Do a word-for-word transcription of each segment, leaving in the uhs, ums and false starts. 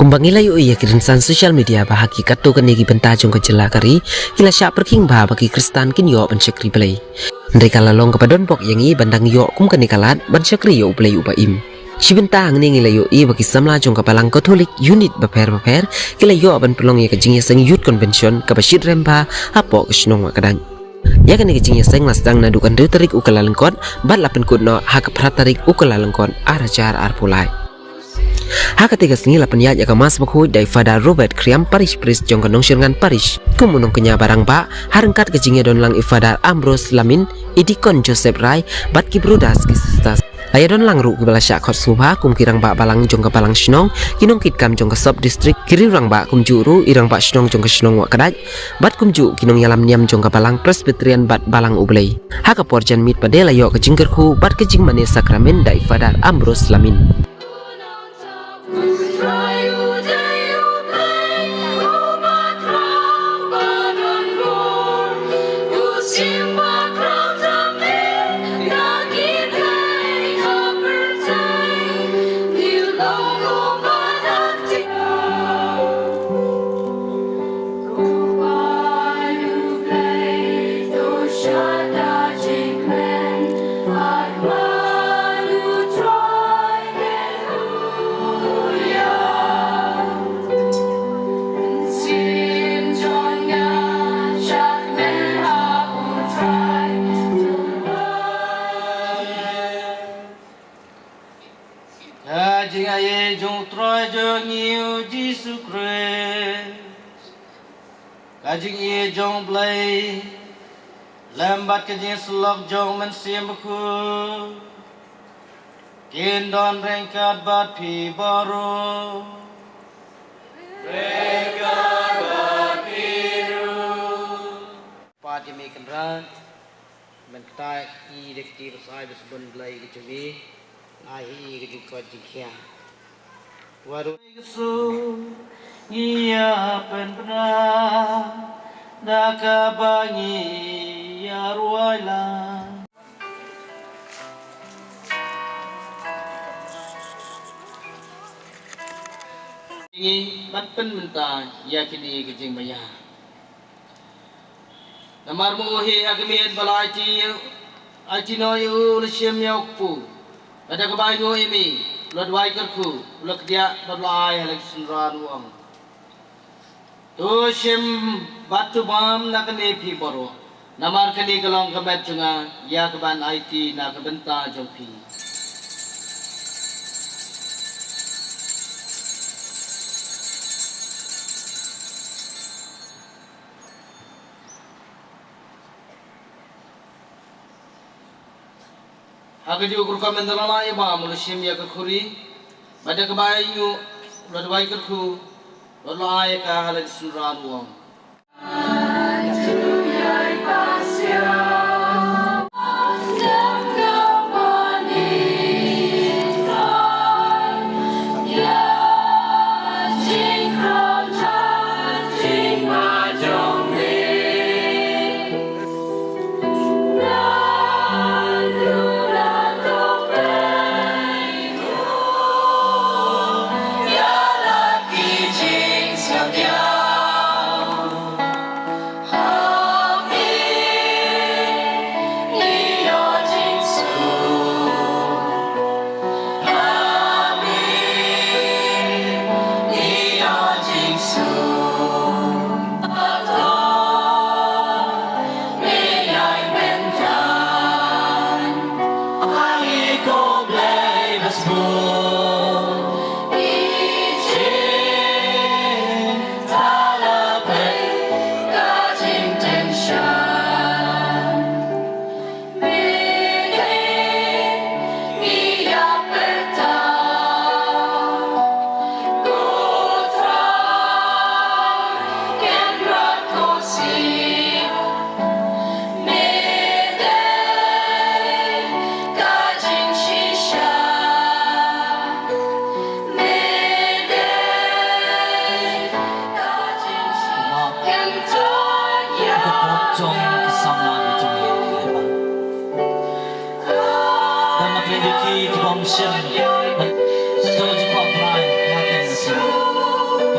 Ba ngi la ïohi ïa ki rynsan social media ba ha ki katto katne ki bynta jong ka jylla ka ri ki la shah pyrkhing bha ba ki Khristan kin ïoh ban shakri Blei. Hynrei ka la long kaba donbok ïa ngi ban dang ïoh kum kane ka lad ban shakri ïa U Blei uba im. Shi bynta hangne ngi la ïohi ba ki samla jong ka Balang Katholik unit bapher bapher ki la ïoh ban pynlong ïa ka jingïaseng Youth Convention kaba shitrhem bha hapoh ka shnong Wahkdait. Ïa kane ka jingïaseng la sdang naduh ka hynriew tarik u Kyllalyngkot bad la pynkut noh ha ka phra tarik u Kyllalyngkot ar hajar arphew lai. Ha kata ka sngi la pynïaid ïa ka Mass Bakhuid da i Father Robert Khriam, Parish Priest jong ka Nongshyrngan Parish, kum u nongkñia ba rangbah, ha ryngkat ka jingïadon lang i Father Ambrose Lamin, i Deacon Joseph Rai bad ki Brothers ki Sisters. La ïadon lang ruh kiba la shah khot sngewbha kum ki rangbah balang jong ka Balang Shnong, ki nongkitkam jong ka Sub District, ki riew rangbah kumjuh ruh i rangbah shnong jong ka shnong Wahkdait bad kumjuh ki nongïalam niam jong ka Balang Presbyterian bad Balang U Blei. Ha ka por janmiet pat de la ïoh ka jingkyrkhu bad ka jingmane sakramen da i Father Ambrose Lamin. Ka jingaiei jong U Trai jong ngi U Jisu Khrist, ka jingïeit jong U Blei lem bad ka jingïasyllok jong U Mynsiem Bakhuid kin don ryngkat bad phi baroh. Ryngkat bad phi ruh. Pat ïa me Kynrad, men kata i da kti ba sai ba sbun Blei ka jong me. Ai hi ka jingkoit jingkhiah. Waduh ka su ngi ïa pynbna da kaba ngi ïa rwai la. Ngi ban pynmynta ïa kine ki jingmaya. Namar mo hi ha ka miet ba la aiti, aiti noh ïa u la shim ïa u kpu. Bad da kaba ainguh ïa me, u la duwai kyrkhu, u la kdiah bad u la ai ha la ki synran u ong. To shim bad to bam na kane phi baroh. Namar kane ka long ka met jong nga, ïa kaban aiti na ka bynta jong phi. Ha kajuh ka rukom ynda la lah ïa bam u la shim ïa ka khuri, bad da kaba ainguh u la duwai kyrkhu, bad u la ai ïa ka ha la ki synran u ong.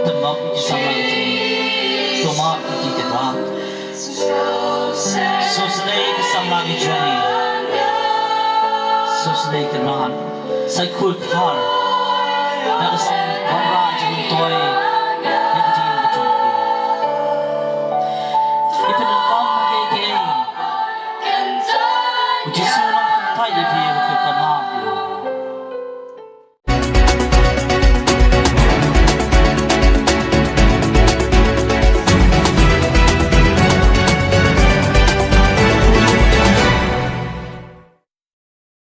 Pynmap ïa ki samla ki jong ngi. To map ïa ki Trai. Sngewsynei ïa ki samla ki jong ngi. Sngewsynei Trai. Sa khuid phar. Da ka